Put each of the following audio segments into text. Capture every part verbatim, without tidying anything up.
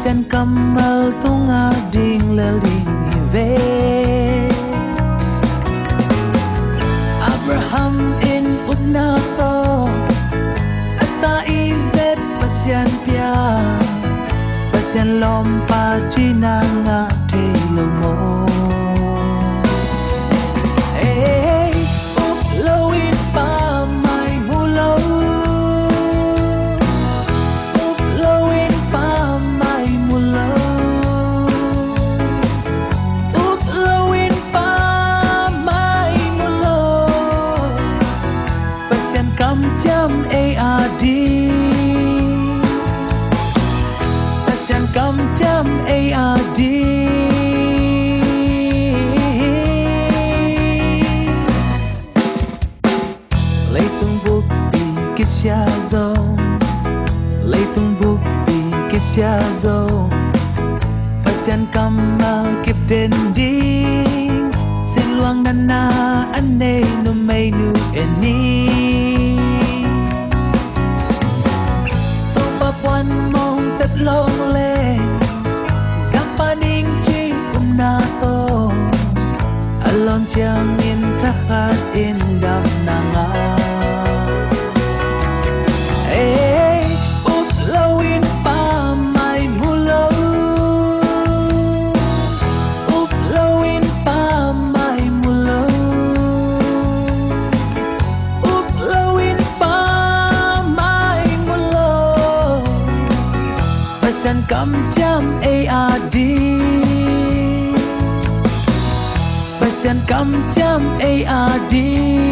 Pasian kammal tungah ding lel ding hi ve. Abraham in upna tawh a ta Isaac Pasian pia, Pasian lawmpa cihna ngah thei lo maw? Ei, up loin pa mai mu lo. Up loin pa mai mu lo. Up loin pa mai mu lo. Pasian kamciam ei ading. Pasian kamciam ei ading. Leitung buppi kisia zong, leitung buppi kisia zong, Pasian kammal kip den ding, siluang natna a nei numeinu en ni. Topa puan mong tet lawng leh, gam pan ing ci upna tawh, a lawn ciangin thakhatin damna ngah. Ei, up loin pa mai mu lo. Up loin pa mai mu lo. Up loin pa mai mu lo. Pasian kamciam ei ading. Pasian kamciam ei ading.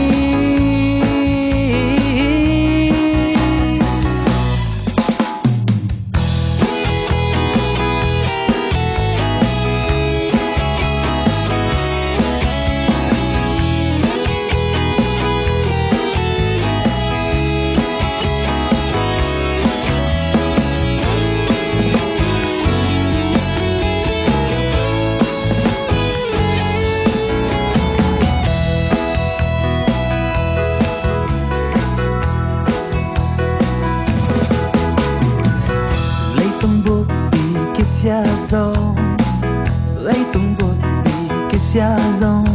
Leitung buppi kisia zong, leitung buppi kisia zong,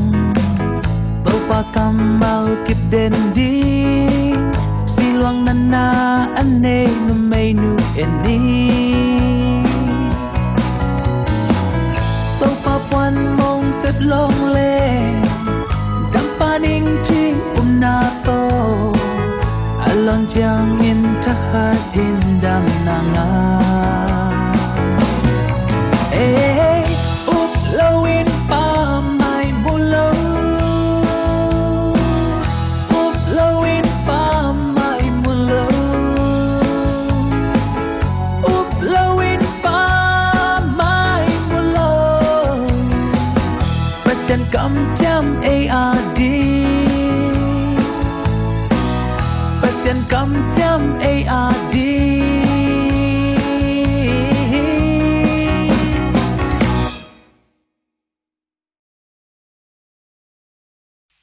Topa kammal kip den ding, siluang natna a nei numeinu en ni. Topa puan mong tet lawng leh, gam pan ing ci upna tawh, a lawn ciangin thakhatin damna ngah. Ei, up loin pa mai mu lo. Up loin pa mai mu lo. Up loin pa mai mu lo. Pasian kamciam ei ading. Pasian kamciam